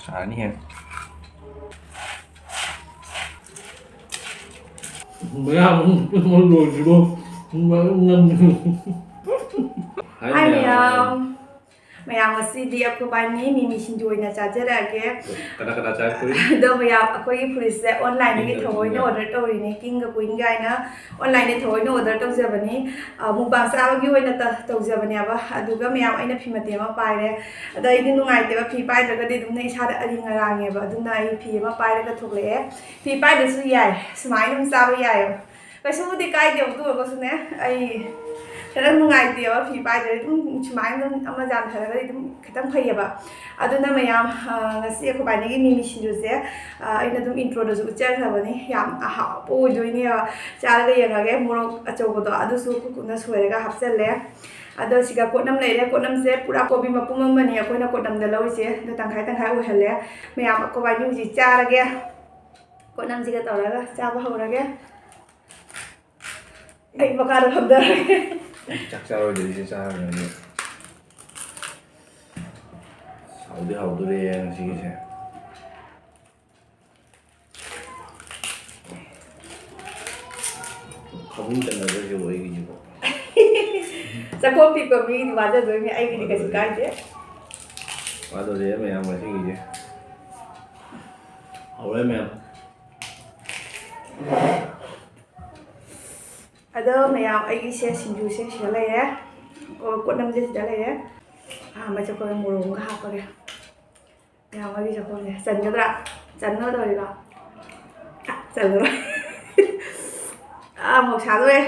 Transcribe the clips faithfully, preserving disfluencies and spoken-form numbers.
ꯁꯥꯔꯅꯤꯍꯦ꯫ ꯃꯌꯥꯝ ꯑꯃ ꯂꯣꯏꯗ꯭ꯔꯤꯕꯣ? ꯍꯥꯏ ꯃꯌꯥꯝ꯫ ꯃꯌꯥꯝ, ꯉꯁꯤꯗꯤ ꯑꯩꯈꯣꯏꯕꯥꯅꯤ ꯃꯤꯃꯤ ꯁꯤꯡꯖꯨ ꯑꯣꯏꯅ ꯆꯥꯖꯔꯛꯑꯒꯦ꯫ ꯀꯅꯥ ꯀꯅꯥ ꯆꯥꯔꯛꯇꯣꯏꯅꯣ? ꯑꯗꯣ ꯃꯌꯥꯝ, ꯑꯩꯈꯣꯏꯒꯤ ꯐꯨꯔꯤꯠꯁꯦ online ꯗꯒꯤ ꯀꯤꯡꯒ ꯊꯑꯣꯏꯅ ꯀꯨꯏꯟꯒ꯫ Order ꯇꯧꯔꯤꯅꯦ, ꯀꯤꯡꯒ ꯀꯨꯏꯟꯒ ꯍꯥꯏꯅ online ꯗꯒꯤ ꯊꯑꯣꯏꯅ order ꯇꯧꯖꯕꯅꯤ꯫ ꯑ, mukbang ꯆꯥꯕꯒꯤ ꯑꯣꯏꯅ ꯇ-, ꯇꯧꯖꯕꯅꯦꯕ꯫ ꯑꯗꯨꯒ ꯃꯌꯥꯝ, ꯑꯩꯅ ꯐꯤ ꯃꯇꯦꯛ ꯑꯃ ꯄꯥꯏꯔꯦ꯫ ꯑꯗꯣ ꯑꯩꯗꯤ ꯅꯨꯡꯉꯥꯏꯇꯦꯕ, ꯐꯤ ꯄꯥꯏꯗ꯭ꯔꯒꯗꯤ ꯑꯗꯨꯝꯅ ꯏꯁꯥꯗ ꯑꯔꯤ ꯉꯔꯥꯡꯉꯦꯕ꯫ ꯑꯗꯨꯅ ꯑꯩ ꯐꯤ ꯑꯃ ꯄꯥꯏꯔꯒ ꯊꯣꯛꯂꯛꯑꯦ꯫ ꯐꯤ ꯄꯥꯏꯗ꯭ꯔꯁꯨ ꯌꯥꯏ, ꯁꯨꯃꯥꯏꯅ ꯑꯗꯨꯝ ꯆꯥꯕ ꯌꯥꯏꯌꯦꯕ꯫ ꯀꯩꯁꯨꯕꯨꯗꯤ ꯀꯥꯏꯗꯦꯕ, ꯑꯗꯨ ꯑꯣꯏꯔꯒꯁꯨꯅꯦ, ꯑꯩ ꯈꯤꯇꯪ ꯅꯨꯡꯉꯥꯏꯇꯦꯕ ꯐꯤ ꯄꯥꯏꯗ꯭ꯔꯗꯤ꯫ ꯑꯗꯨꯝ ꯁꯨꯃꯥꯏꯅ ꯑꯗꯨꯝ ꯑꯃ ꯌꯥꯟꯊꯔꯒꯗꯤ ꯑꯗꯨꯝ ꯈꯤꯇꯪ ꯐꯩꯌꯦꯕ꯫ ꯑꯗꯨꯅ ꯃꯌꯥꯝ, ꯑ, ꯉꯁꯤ ꯑꯩꯈꯣꯏ ꯕꯥꯅꯤꯒꯤ ꯃꯤꯃꯤ ꯁꯤꯡꯖꯨꯁꯦ, ꯑ, ꯑꯩꯅ ꯑꯗꯨꯝ intro ꯗꯁꯨ ꯎꯠꯆꯈ꯭ꯔꯕꯅꯤ, ꯌꯥꯝ ꯑꯍꯥꯎꯕ ꯑꯣꯏꯗꯣꯏꯅꯦꯕ꯫ ꯆꯥꯔꯒ ꯌꯦꯡꯉꯒꯦ꯫ ꯃꯣꯔꯣꯛ ꯑꯆꯧꯕꯗꯣ ꯑꯗꯨꯁꯨ ꯀꯨꯞ ꯀꯨꯞꯅ ꯁꯣꯏꯔꯒ ꯍꯥꯞꯆꯜꯂꯦ꯫ ꯑꯗꯣ ꯁꯤꯒ ꯀꯣꯠꯅꯝ ꯂꯩꯔꯦ꯫ ꯀꯣꯠꯅꯝꯁꯦ ꯄꯨꯔꯥ ꯀꯣꯕꯤ ꯃꯄꯨꯝ ꯑꯃꯅꯤ ꯑꯩꯈꯣꯏꯅ ꯀꯣꯠꯅꯝꯗ ꯂꯧꯔꯤꯁꯦ꯫ ꯑꯗꯣ ꯇꯪꯈꯥꯏ ꯇꯪꯈꯥꯏ ꯑꯣꯏꯍꯜꯂꯦ꯫ ꯃꯌꯥꯝ ꯑꯩꯈꯣꯏ ꯕꯥꯅꯤ ꯍꯧꯖꯤꯛ ꯆꯥꯔꯒꯦ꯫ ꯀꯣꯠꯅꯝꯁꯤꯒ ꯇꯧꯔꯒ ꯆꯥꯕ ꯍꯧꯔꯒꯦ꯫ ꯑꯩ ꯃꯈꯥꯗ ꯐꯝꯊꯔꯒꯦ꯫ ꯆꯥꯛ ꯆꯥꯔꯣꯏꯗꯣꯏꯁꯦ ꯆꯥꯔꯒꯅꯤ꯫ ꯍꯥꯎꯗꯤ ꯍꯥꯎꯗꯣꯔꯦ ꯉꯁꯤꯒꯤꯁꯦ꯫ ꯐꯃꯨꯡ ꯆꯪꯅꯗꯣꯏꯁꯤꯕꯨ ꯑꯩꯒꯤꯁꯤꯕꯨ꯫ ꯆꯥꯛꯈꯣꯝ ꯄꯤꯛꯄ ꯃꯤꯒꯤꯗꯤ ꯋꯥꯖꯗꯣꯏꯅꯤ, ꯑꯩꯒꯤꯗꯤ ꯀꯩꯁꯨ ꯀꯥꯏꯗꯦ꯫ ꯋꯥꯗꯣꯔꯦ ꯃꯌꯥꯝ ꯉꯁꯤꯒꯤꯁꯦ꯫ ꯍꯧꯔꯦ ꯃꯌꯥꯝ꯫ ꯑꯗꯣ ꯃꯌꯥꯝ, ꯑꯩꯒꯤꯁꯦ ꯁꯤꯡꯖꯨꯁꯦ ꯁꯤꯗ ꯂꯩꯔꯦ꯫ ꯑꯣ, ꯀꯣꯠꯅꯝꯁꯦ ꯁꯤꯗ ꯂꯩꯔꯦ꯫ ꯑꯍꯥꯟꯕ ꯆꯐꯨꯗ ꯃꯣꯔꯣꯛ ꯑꯃꯒ ꯍꯥꯞꯄꯒꯦ꯫ ꯃꯌꯥꯝ, ꯑꯩꯒꯤ ꯆꯐꯨꯁꯦ ꯆꯟꯒꯗ꯭ꯔꯥ? ꯆꯟꯒꯗꯧꯔꯤꯕ? ꯆꯜꯂꯔꯣꯏ꯫ ꯑꯥ, ꯃꯣꯔꯣꯛ ꯁꯥꯗꯣꯔꯦ꯫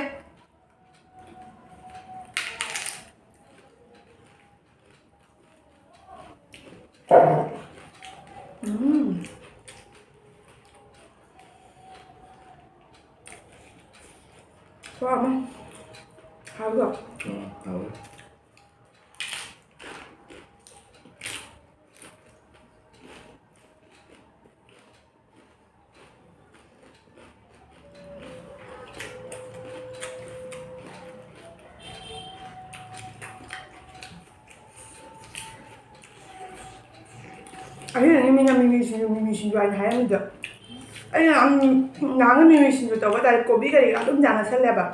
ꯎꯝ꯫ ꯍꯥꯎꯕ꯭ꯔꯣ? ꯎꯝ, ꯍꯥꯎꯋꯦ꯫ ꯑꯩꯅꯅꯦ ꯃꯤꯅ ꯃꯤꯃꯤ ꯁꯤꯡꯖꯨ, ꯃꯤꯃꯤ ꯁꯤꯡꯖꯨ ꯍꯥꯏꯅ ꯍꯥꯏꯔꯝꯃꯤꯗꯣ꯫ ꯑꯩꯅ ꯌꯥꯝ ꯅꯍꯥꯟꯒ ꯃꯤꯃꯤ ꯁꯤꯡꯖꯨ ꯇꯧꯕ ꯇꯥꯔꯦ, ꯀꯣꯕꯤ ꯀꯔꯤ ꯀꯔꯥ ꯑꯗꯨꯝ ꯌꯥꯅꯁꯜꯂꯦꯕ꯫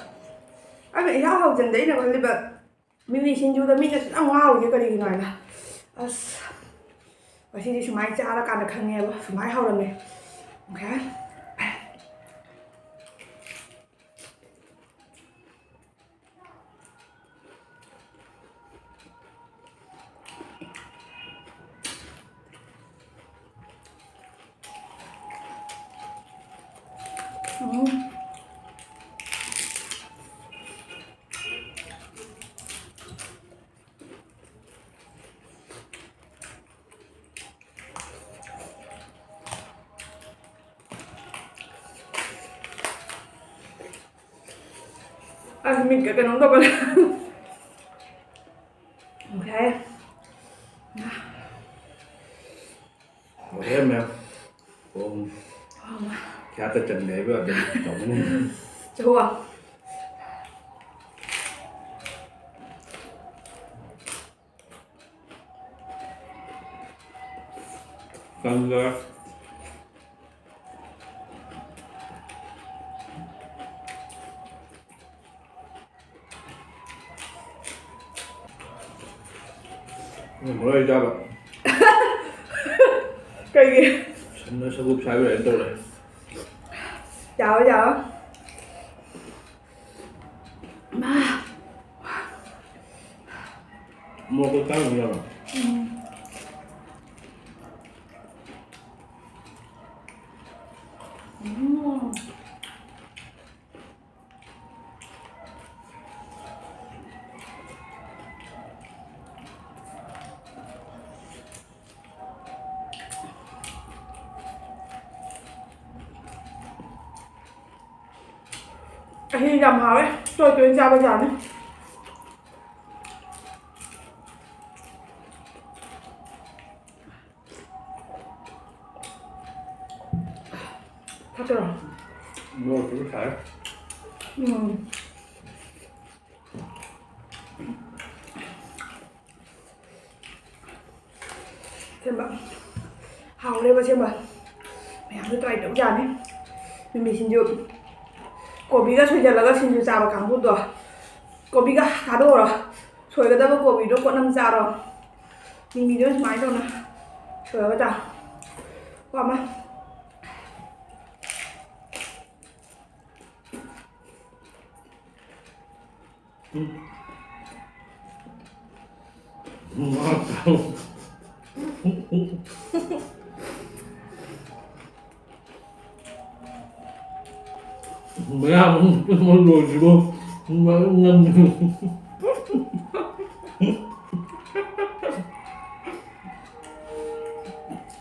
ꯑꯗꯨꯅ ꯏꯍꯥꯎ ꯍꯥꯎꯖꯟꯗꯦ꯫ ꯑꯩꯅ ꯈꯜꯂꯤꯕ ꯃꯤꯃꯤ ꯁꯤꯡꯖꯨꯗ ꯃꯤꯅ ꯁꯨꯛꯌꯥꯝ ꯉꯥꯎꯔꯤꯁꯦ ꯀꯔꯤꯒꯤꯅꯣ ꯍꯥꯏꯅ꯫ ꯑꯁ, ꯉꯁꯤꯗꯤ ꯁꯨꯃꯥꯏꯅ ꯆꯥꯔꯀꯥꯟꯗ ꯈꯪꯉꯦꯕ, ꯁꯨꯃꯥꯏꯅ ꯍꯥꯎꯔꯝꯃꯦ꯫ Okay꯫ ꯎꯝ꯫ ꯑꯁ, ꯃꯤꯠꯀ ꯀꯩꯅꯣꯝ ꯇꯧꯈꯠꯂꯦ꯫ Okay꯫ ꯂꯣꯏꯔꯦ ꯃꯌꯥꯝ꯫ ꯑꯣ꯫ ꯀꯌꯥꯗ ꯆꯟꯒꯦ ꯍꯥꯏꯕ ꯑꯗꯨꯝ ꯇꯧꯒꯅꯤ꯫ ꯆꯍꯨꯝ꯫ ꯀꯪꯒ꯫ ꯎꯝ, ꯃꯣꯔꯣꯛ ꯆꯥꯕ꯫ ꯀꯩꯒꯤ? ꯁꯟꯅ ꯁꯒꯨꯞ ꯁꯥꯏꯕ ꯑꯗꯨꯃꯥꯏꯅ ꯇꯧꯔꯦ꯫ ꯌꯥꯔꯣꯏ, ꯌꯥꯔꯣꯏ꯫ ꯃꯥ꯫ ꯃꯣꯔꯣꯛꯇꯣ ꯆꯥꯔꯨꯕ ꯌꯥꯕ꯭ꯔꯣ? ꯎꯝ꯫ ꯎꯝ꯫ ꯑꯁꯤ ꯌꯥꯝ ꯍꯥꯎꯋꯦ꯫ ꯇꯣꯏ ꯇꯣꯏꯅ ꯆꯥꯕ ꯌꯥꯅꯤ꯫ ꯐꯠꯇ꯭ꯔꯣ? ꯃꯣꯔꯣꯛꯇꯨꯁꯨ ꯁꯥꯏ꯫ ꯎꯝ꯫ ꯁꯦꯝꯕ꯫ ꯍꯥꯎꯔꯦꯕ ꯑꯁꯦꯡꯕ꯫ ꯃꯌꯥꯝꯁꯨ try ꯇꯧ ꯌꯥꯅꯤ꯫ ꯃꯤꯃꯤ ꯁꯤꯡꯖꯨ꯫ ꯀꯣꯕꯤꯒ ꯁꯣꯏꯖꯜꯂꯒ ꯁꯤꯡꯖꯨ ꯆꯥꯕ ꯀꯥꯡꯕꯨꯗꯣ꯫ ꯀꯣꯕꯤꯒ ꯊꯥꯗꯣꯛꯎꯔꯣ꯫ ꯁꯣꯏꯒꯗꯕ ꯀꯣꯕꯤꯗꯣ ꯀꯣꯠꯅꯝ ꯆꯥꯔꯣ꯫ ꯃꯤꯃꯤꯗꯣ ꯁꯨꯃꯥꯏꯅ ꯇꯧꯅ ꯁꯣꯏꯔꯒ ꯆꯥꯎ꯫ ꯋꯥꯃ꯫ ꯃꯌꯥꯝ ꯑꯃ ꯂꯣꯏꯗ꯭ꯔꯤꯕꯣ? ꯉꯝꯗ꯭ꯔꯤ꯫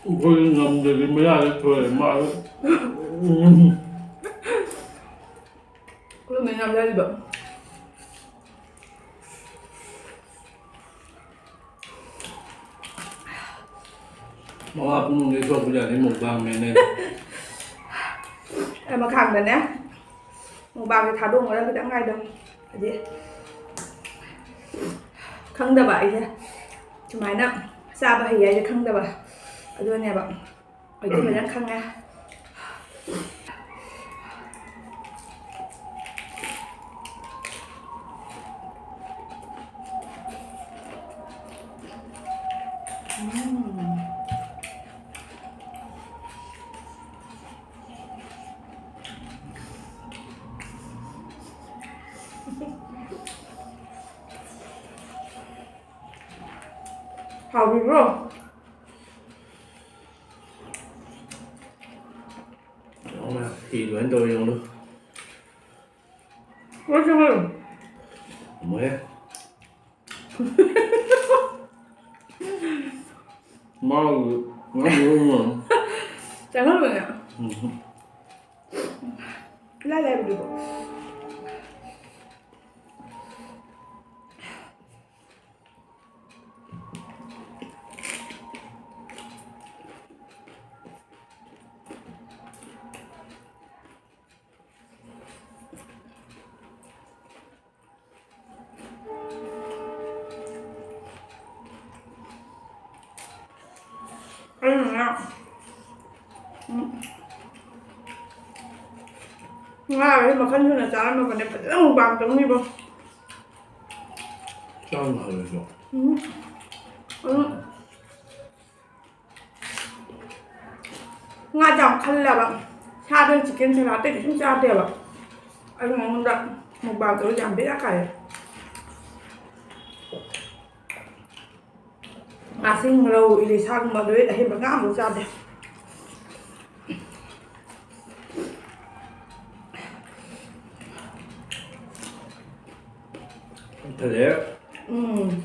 ꯑꯩꯈꯣꯏ ꯉꯝꯗ꯭ꯔꯗꯤ ꯃꯌꯥꯗ ꯊꯣꯛꯑꯦ ꯃꯥ꯫ ꯀꯔꯝꯍꯥꯏꯅ ꯌꯥꯝ ꯌꯥꯔꯤꯕ? ꯃꯃꯥ ꯄꯨꯝꯅꯃꯛ ꯂꯦꯞꯊꯣꯛꯄ ꯌꯥꯅꯤ ꯃꯨꯛꯕꯥꯡ ꯃꯦꯅꯦ꯫ ꯑꯩ ꯃꯈꯥꯡꯗꯅꯦ ꯃꯨꯛꯕꯥꯡꯁꯦ ꯊꯥꯗꯣꯛꯑꯒ ꯈꯤꯇꯪ ꯉꯥꯏꯗꯣ꯫ ꯍꯥꯏꯗꯤ ꯈꯪꯗꯕ ꯑꯩꯁꯦ ꯁꯨꯃꯥꯏꯅ ꯆꯥꯕ ꯍꯩ ꯍꯥꯏꯁꯦ ꯈꯪꯗꯕ ꯑꯗꯨꯅꯦꯕ꯫ ꯍꯧꯖꯤꯛꯇꯤ ꯐꯖꯅ ꯈꯪꯉꯦ꯫ ꯎꯝ꯫ ꯍꯥꯎꯕꯤꯕ꯭ꯔꯣ? ꯌꯦꯡꯉꯣ ꯃꯌꯥꯝ, ꯐꯤ ꯂꯣꯏꯅ ꯇꯧꯔꯦ ꯌꯦꯡꯉꯣ꯫ ꯂꯣꯏ ꯆꯪꯉꯦ꯫ ꯃꯣꯏ꯫ ꯃꯥꯒꯤ ꯃꯥꯒꯤ ꯃꯥꯒꯤ꯫ ꯆꯪꯍꯜꯂꯣꯅꯦ꯫ ꯎꯝ꯫ ꯏꯂꯥꯏ ꯂꯥꯏꯕꯗꯨꯕꯨ꯫ ꯑꯩꯅꯅꯦ, ꯎꯝ, ꯉꯥꯒꯁꯦ ꯃꯈꯜ ꯁꯨꯅ ꯆꯥꯔꯝꯃꯕꯅꯦ, ꯐꯖꯅ ꯃꯨꯛꯕꯥꯡ ꯇꯧꯅꯤꯕꯣ꯫ ꯆꯥꯕ ꯍꯥꯎꯋꯦꯀꯣ꯫ ꯎꯝ꯫ ꯎꯝ꯫ ꯉꯥ ꯆꯥꯕ ꯈꯜꯂꯦꯕ꯫ ꯁꯥꯗ ꯆꯤꯛꯀꯟ ꯁꯂꯥꯗ ꯑꯇꯩꯗꯤ ꯁꯨꯝ ꯆꯥꯗꯦꯕ꯫ ꯑꯗꯨꯅ ꯑꯩꯉꯣꯟꯗ ꯃꯨꯛꯕꯥꯡ ꯇꯧꯕꯁꯦ ꯌꯥꯝ ꯕꯦꯔꯥ ꯀꯥꯏꯌꯦ꯫ ꯉꯥꯁꯤꯡ, ꯔꯧ, ꯏꯂꯤꯁꯥꯒꯨꯝꯕ ꯑꯗꯨꯗꯩ ꯑꯍꯦꯟꯕ ꯉꯥ ꯑꯃꯐꯥꯎ ꯆꯥꯗꯦ꯫ ꯐꯖꯩꯌꯦ꯫ ꯎꯝ꯫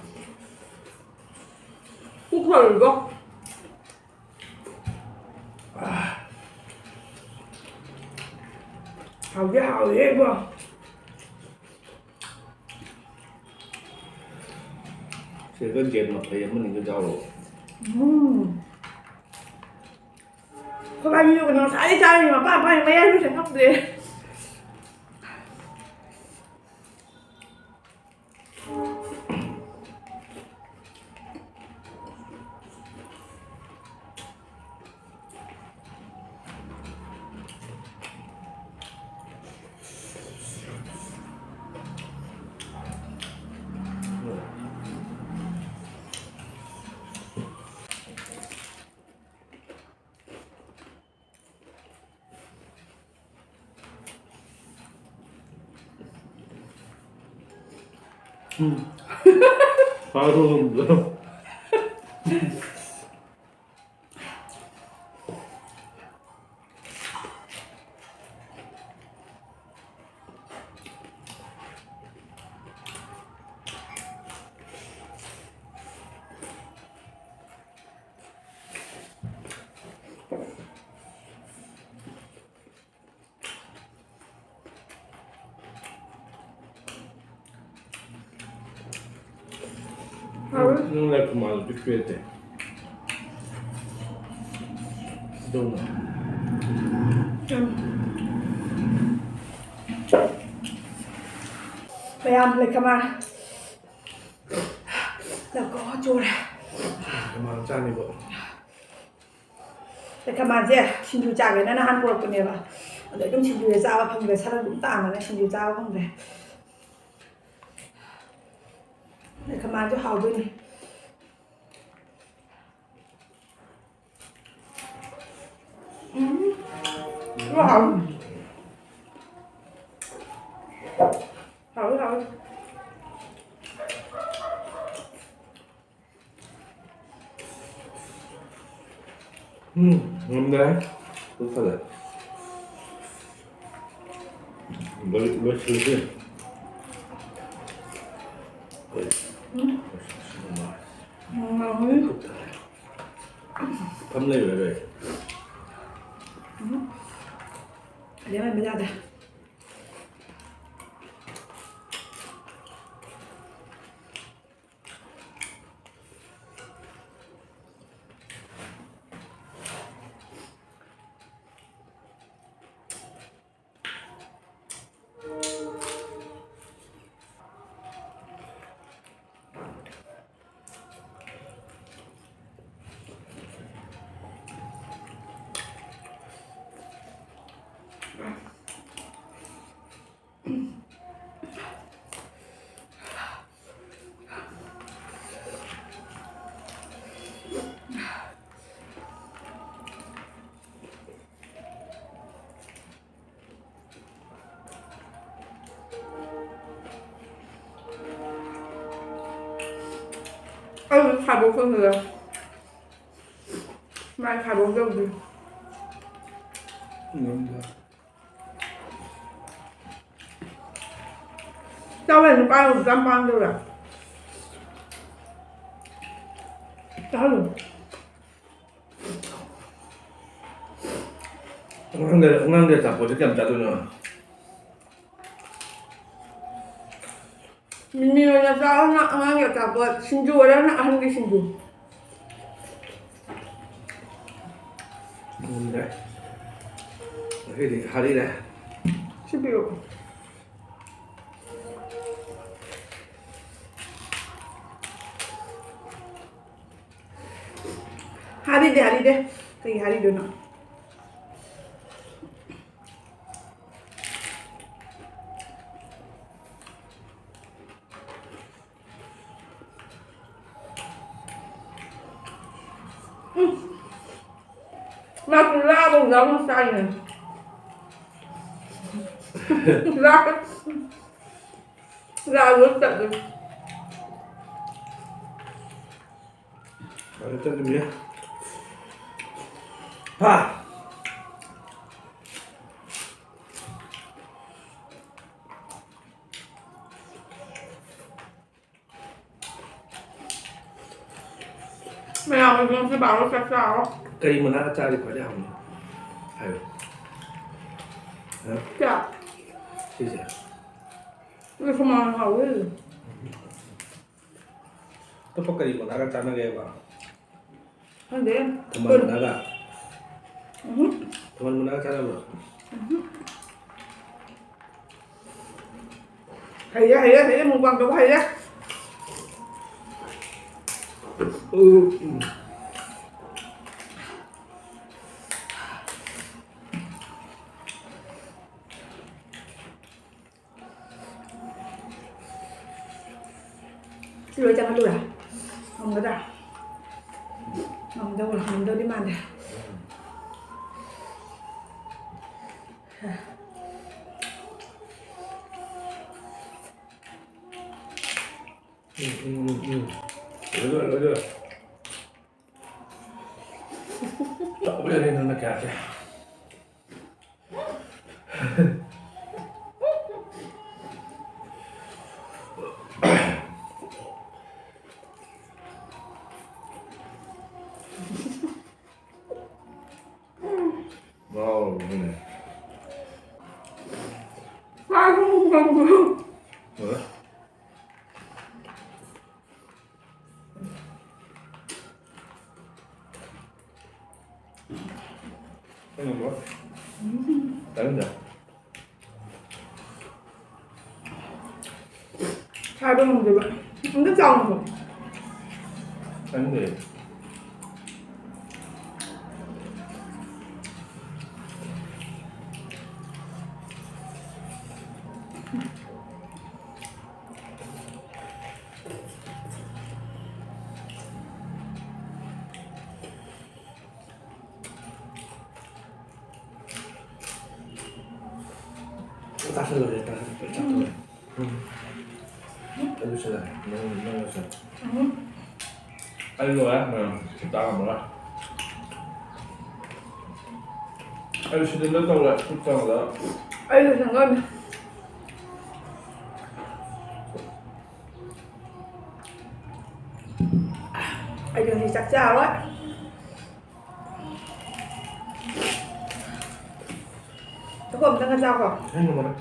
ꯄꯨꯛ ꯊꯜꯂꯤꯕꯣ꯫ ꯍꯥꯎꯗꯤ ꯍꯥꯎꯋꯤꯍꯦ ꯏꯕꯣ꯫ ꯁꯤꯗ ꯒꯦꯠ ꯃꯈꯩ ꯑꯃꯅꯤꯒ ꯆꯥꯎꯔꯣ꯫ ꯎꯝ꯫ ꯑꯩꯈꯣꯏ ꯕꯥꯅꯤꯁꯨ ꯀꯩꯅꯣ ꯉꯁꯥꯏꯗꯩ ꯆꯥꯔꯤꯅꯤ, ꯃꯄꯥ ꯃꯄꯥꯒꯤ ꯃꯌꯥꯏ ꯂꯣꯏꯁꯟ ꯉꯝꯗ꯭ꯔꯦ꯫ ꯎꯝ꯫ ꯐꯥꯔꯣꯝꯗ꯫ ꯍꯥꯎꯋꯦ꯫ ꯅꯪ ꯂꯥꯏ ꯈꯨꯃꯥꯡꯗꯨꯗꯤ ꯄꯦꯠꯇꯦ꯫ ꯑꯗꯨꯝ꯫ ꯎꯝ꯫ ꯃꯌꯥꯝ ꯂꯩꯈꯃꯥ꯫ ꯂꯥꯛꯀꯣ ꯆꯣꯔꯦ꯫ ꯈꯨꯃꯥꯡ ꯆꯥꯅꯤꯕ꯫ ꯂꯩꯈꯃꯥꯟꯁꯦ ꯁꯤꯡꯖꯨ ꯆꯥꯒꯦꯅ ꯅꯍꯥꯟ ꯄꯨꯔꯛꯄꯅꯦꯕ꯫ ꯑꯗꯣ ꯑꯗꯨꯝ ꯁꯤꯡꯖꯨꯁꯦ ꯆꯥꯕ ꯐꯪꯗ꯭ꯔꯦ, ꯁꯔꯝ ꯑꯗꯨꯝ ꯇꯥꯡꯉꯒ ꯁꯤꯡꯖꯨ ꯆꯥꯕ ꯐꯪꯗ꯭ꯔꯦ꯫ ꯂꯩꯈꯃꯥꯟꯁꯨ ꯍꯥꯎꯗꯣꯏꯅꯤ꯫ ꯎꯝ꯫ ꯁꯤꯁꯨ ꯍꯥꯎꯋꯤ꯫ ꯍꯥꯎꯋꯤ, ꯍꯥꯎꯋꯤ꯫ ꯎꯝ, ꯉꯝꯗ꯭ꯔꯦ꯫ ꯄꯨꯛ ꯊꯜꯂꯦ꯫ ꯂꯣꯏ-, ꯂꯣꯏꯁꯤꯜꯂꯁꯤ꯫ ꯎꯝ꯫ ꯎꯝ, ꯉꯝꯃꯤ꯫ ꯄꯨꯛ ꯊꯜꯂꯦ꯫ ꯐꯝ ꯂꯩꯔꯣꯏ꯫ ꯎꯝ꯫ ꯂꯦꯝꯍꯟꯕ ꯌꯥꯗꯦ꯫ ꯑꯩ ꯈꯥꯏꯗꯣꯛꯇꯕꯤꯗ꯫ ꯃꯥꯏ ꯈꯥꯏꯗꯣꯛꯇꯕꯗꯤ꯫ ꯉꯝꯗꯦ꯫ ꯆꯥꯎꯋꯦ, ꯅꯨꯄꯥ ꯑꯣꯏꯔꯁꯨ ꯌꯥꯝ ꯄꯥꯝꯗꯕ꯭ꯔꯥ? ꯆꯥꯍꯜꯂꯨ꯫ ꯑꯉꯥꯡꯗ, ꯑꯉꯥꯡꯗ ꯑꯆꯥꯄꯣꯠꯁꯦ ꯀꯌꯥꯝ ꯆꯥꯗꯣꯏꯅꯣ? ꯃꯤꯃꯤ ꯑꯣꯏꯅ ꯆꯥꯎ ꯅꯪ, ꯑꯉꯥꯡꯒꯤ ꯑꯆꯥꯄꯣꯠ꯫ ꯁꯤꯡꯖꯨ ꯑꯣꯏꯔꯒꯅ ꯑꯍꯟꯒꯤ ꯁꯤꯡꯖꯨ꯫ ꯉꯝꯗ꯭ꯔꯦ꯫ ꯉꯁꯤꯗꯤ ꯍꯥꯔꯤꯔꯦ꯫ ꯁꯤ ꯄꯤꯔꯛꯑꯣ꯫ ꯍꯥꯔꯤꯗꯦ, ꯍꯥꯔꯤꯗꯦ꯫ ꯀꯩ ꯍꯥꯏꯔꯤꯗꯣꯏꯅꯣ? ꯎꯝ꯫ ꯃꯥꯁꯨ ꯂꯥꯕ ꯌꯥꯎꯅ ꯆꯥꯏꯅꯦ꯫ ꯂꯥ-, ꯂꯥ ꯂꯣꯏ ꯆꯠꯂꯦ꯫ ꯐꯔꯦ, ꯆꯠꯂꯤꯃꯤ꯫ ꯍꯥ꯫ ꯃꯌꯥꯝ ꯑꯗꯨꯝꯁꯨ ꯕꯥꯔꯣ ꯆꯥꯛ ꯆꯥꯔꯣ꯫ ꯀꯔꯤ ꯃꯅꯥꯒ ꯆꯥꯔꯗꯤ ꯈ꯭ꯋꯥꯏꯗꯩ ꯍꯥꯎꯅꯤ? ꯍꯥꯏꯌꯨ꯫ ꯍꯥ? ꯀꯌꯥ? ꯁꯤꯁꯦ꯫ ꯑꯗꯨ ꯁꯨꯃꯥꯡ ꯍꯥꯎꯋꯦ꯫ ꯑꯇꯣꯞꯄ ꯀꯔꯤ ꯃꯅꯥꯒ ꯆꯥꯟꯅꯒꯦꯕ? ꯈꯪꯗꯦ꯫ ꯊꯝꯕꯥꯜ ꯃꯅꯥꯒ? ꯎꯝꯍꯨꯝ꯫ ꯊꯝꯕꯥꯜ ꯃꯅꯥꯒ ꯆꯥꯟꯅꯕ꯭ꯔꯣ? ꯎꯝꯍꯨꯝ꯫ ꯍꯩꯔꯦ, ꯍꯩꯔꯦ, ꯍꯩꯔꯦ, mukbang ꯇꯧꯕ ꯍꯩꯔꯦ꯫ ꯎꯝ꯫ ꯁꯤ ꯂꯣꯏ ꯆꯪꯍꯜꯂꯨꯔꯥ? ꯉꯝꯒꯗ꯭ꯔꯥ? ꯉꯝꯗꯧ-, ꯉꯝꯗꯧꯗꯤ ꯃꯥꯟꯗꯦ꯫ ꯎꯝ, ꯎꯝ, ꯎꯝ, ꯎꯝ꯫ ꯂꯣꯏꯗꯧꯔꯦ, ꯂꯣꯏꯗꯧꯔꯦ꯫ ꯇꯧꯕ ꯌꯥꯔꯦ ꯅꯪꯅ ꯀꯌꯥꯁꯦ꯫ ꯉꯥꯎꯔꯕꯅꯦ꯫ ꯂꯣꯏꯔꯦ꯫ ꯈꯪꯉꯕꯣ? ꯇꯥꯅꯤꯡꯗꯦ꯫ ꯁꯥꯏꯕ ꯉꯝꯗꯦꯕ꯫ ꯑꯝꯇ ꯆꯥꯎꯅꯁꯨ꯫ ꯆꯪꯗꯦ꯫ ꯂꯣꯏꯔꯦ, ꯇꯥꯔꯦ, ꯂꯣꯏ ꯆꯥꯊꯣꯛꯑꯦ꯫ ꯎꯝ꯫ ꯑꯩ ꯂꯣꯏꯁꯤꯜꯂꯛꯑꯦ꯫ ꯅꯪ, ꯅꯪ ꯂꯣꯏꯁꯤꯜꯂꯣ꯫ ꯎꯝ꯫ ꯑꯩ ꯂꯣꯏꯔꯦ, ꯃꯌꯥꯝ ꯆꯥꯔꯝꯃꯔꯣꯏ꯫ ꯑꯩ ꯁꯤꯗ ꯂꯣꯏ ꯇꯧꯔꯦ, ꯈꯨꯠ ꯆꯥꯝꯃꯗ꯫ ꯑꯩ ꯂꯣꯏꯁꯟꯈ꯭ꯔꯅꯤ꯫ ꯑꯩꯗꯤ ꯉꯁꯤ ꯆꯥꯛ ꯆꯥꯔꯣꯏ꯫ ꯆꯥꯛꯈꯣꯝ ꯑꯝꯇꯪꯒ ꯆꯥꯈꯣ꯫ ꯑꯩ ꯉꯝꯃꯔꯣꯏ꯫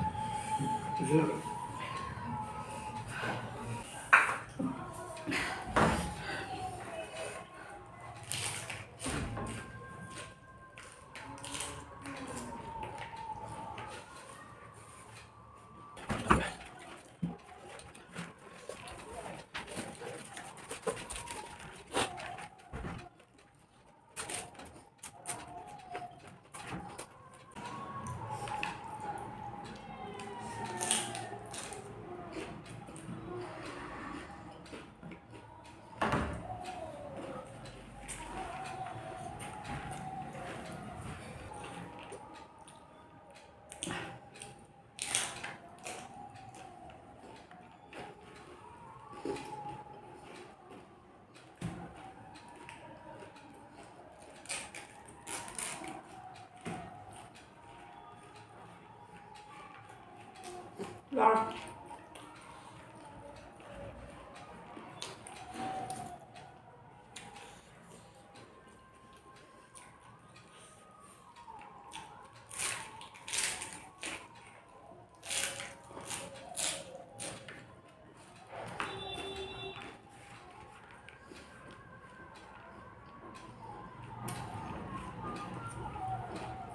ꯂꯥꯎ꯫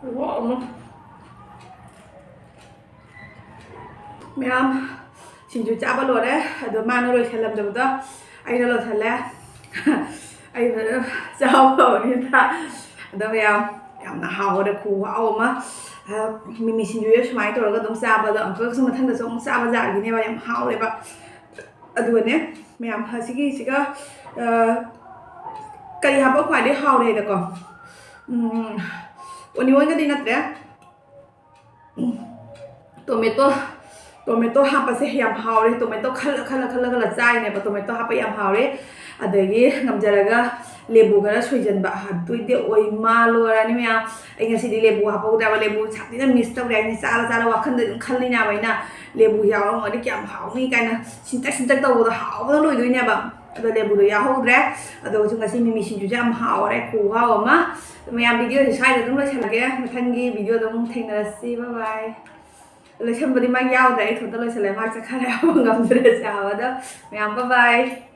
ꯈꯨꯍꯥꯎ ꯑꯃ꯫ ꯃꯌꯥꯝ ꯁꯤꯡꯖꯨ ꯆꯥꯕ ꯂꯣꯏꯔꯦ꯫ ꯑꯗꯣ ꯃꯥꯅ ꯂꯣꯏꯁꯜꯂꯝꯗꯕꯗꯣ ꯑꯩꯅ ꯂꯣꯏꯁꯜꯂꯦ꯫ ꯑꯩ ꯐꯖꯅ ꯆꯥꯕ ꯐꯕꯅꯤꯅ꯫ ꯑꯗꯣ ꯃꯌꯥꯝ, ꯌꯥꯝꯅ ꯍꯥꯎꯔꯦ, ꯈꯨꯍꯥꯎ ꯑꯃ꯫ ꯑ, ꯃꯤꯃꯤ ꯁꯤꯡꯖꯨꯁꯦ ꯁꯨꯃꯥꯏꯅ ꯇꯧꯔꯒ ꯑꯗꯨꯝ ꯆꯥꯕꯗ ꯑꯃꯨꯛꯀꯁꯨ ꯃꯊꯪꯗꯁꯨ ꯑꯃꯨꯛ ꯆꯥꯕ ꯌꯥꯒꯤꯅꯦꯕ, ꯌꯥꯝ ꯍꯥꯎꯔꯦꯕ꯫ ꯑꯗꯨꯒꯅꯦ ꯃꯌꯥꯝ, ꯑꯁꯤꯒꯤꯁꯤꯒ, ꯑ, ꯀꯔꯤ ꯍꯥꯞꯄ ꯈ꯭ꯋꯥꯏꯗꯩ ꯍꯥꯎꯔꯦꯗꯀꯣ? ꯎꯝ, onion ꯒꯗꯤ ꯅꯠꯇ꯭ꯔꯦ꯫ ꯇꯣꯃꯦꯇꯣ ꯇꯣꯃꯦꯇꯣ ꯍꯥꯞꯄꯁꯦ ꯌꯥꯝ ꯍꯥꯎꯔꯦ꯫ ꯇꯣꯃꯦꯇꯣ ꯈꯜꯂ ꯈꯜꯂ ꯈꯜꯂ ꯈꯜꯂ ꯆꯥꯏꯅꯦꯕ꯫ ꯇꯣꯃꯦꯇꯣ ꯍꯥꯞꯄ ꯌꯥꯝ ꯍꯥꯎꯔꯦ꯫ ꯑꯗꯒꯤ ꯉꯝꯖꯔꯒ ꯂꯦꯕꯨ ꯈꯔ ꯁꯣꯏꯖꯟꯕ, ꯑꯗꯨꯏꯗꯤ ꯑꯣꯏ ꯃꯥ ꯂꯣꯏꯔꯅꯤ ꯃꯌꯥꯝ꯫ ꯑꯩ ꯉꯁꯤꯗꯤ ꯂꯦꯕꯨ ꯍꯥꯞꯍꯧꯗꯦꯕ꯫ ꯂꯦꯕꯨ ꯁꯥꯊꯤꯅ ꯃꯤꯁ ꯇꯧꯔꯦ꯫ ꯑꯩꯅ ꯆꯥꯔ ꯆꯥꯔ ꯋꯥꯈꯜꯗ ꯑꯗꯨꯝ ꯈꯜꯂꯤꯅꯦꯕ ꯑꯩꯅ, ꯂꯦꯕꯨ ꯌꯥꯎꯔꯝꯃꯗꯤ ꯀꯌꯥꯝ ꯍꯥꯎꯅꯤ ꯀꯥꯏꯅ꯫ ꯁꯤꯟꯇꯛ ꯁꯤꯟꯇꯛ ꯇꯧꯕꯗꯣ ꯍꯥꯎꯕꯗ ꯂꯣꯏꯗꯣꯏꯅꯦꯕ꯫ ꯑꯗꯣ ꯂꯦꯕꯨꯗꯣ ꯌꯥꯎꯍꯧꯗ꯭ꯔꯦ꯫ ꯑꯗꯣ ꯍꯧꯖꯤꯛ ꯉꯁꯤ ꯃꯤꯃꯤ ꯁꯤꯡꯖꯨꯁꯦ ꯌꯥꯝ ꯍꯥꯎꯔꯦ, ꯈꯨꯍꯥꯎ ꯑꯃ꯫ ꯃꯌꯥꯝ, ꯚꯤꯗꯤꯑꯣꯁꯦ ꯁ꯭ꯋꯥꯏꯗ ꯑꯗꯨꯝ ꯂꯣꯏꯁꯜꯂꯒꯦ꯫ ꯃꯊꯪꯒꯤ ꯚꯤꯗꯤꯑꯣꯗ ꯑꯃꯨꯛ ꯊꯦꯡꯅꯔꯁꯤ꯫ ꯕꯥꯏ ꯕꯥꯏ꯫ ꯂꯣꯏꯁꯟꯕꯗꯤ ꯃꯥ ꯌꯥꯎꯗ꯭ꯔꯦ, ꯑꯩ ꯏꯊꯟꯇ ꯂꯣꯏꯁꯜꯂꯦ꯫ ꯃꯥ ꯆꯠꯈ꯭ꯔꯦ, ꯍꯥꯏꯕ ꯉꯝꯗ꯭ꯔꯦ ꯆꯥꯕꯗ꯫ ꯃꯌꯥꯝ, ꯕꯥꯏ ꯕꯥꯏ꯫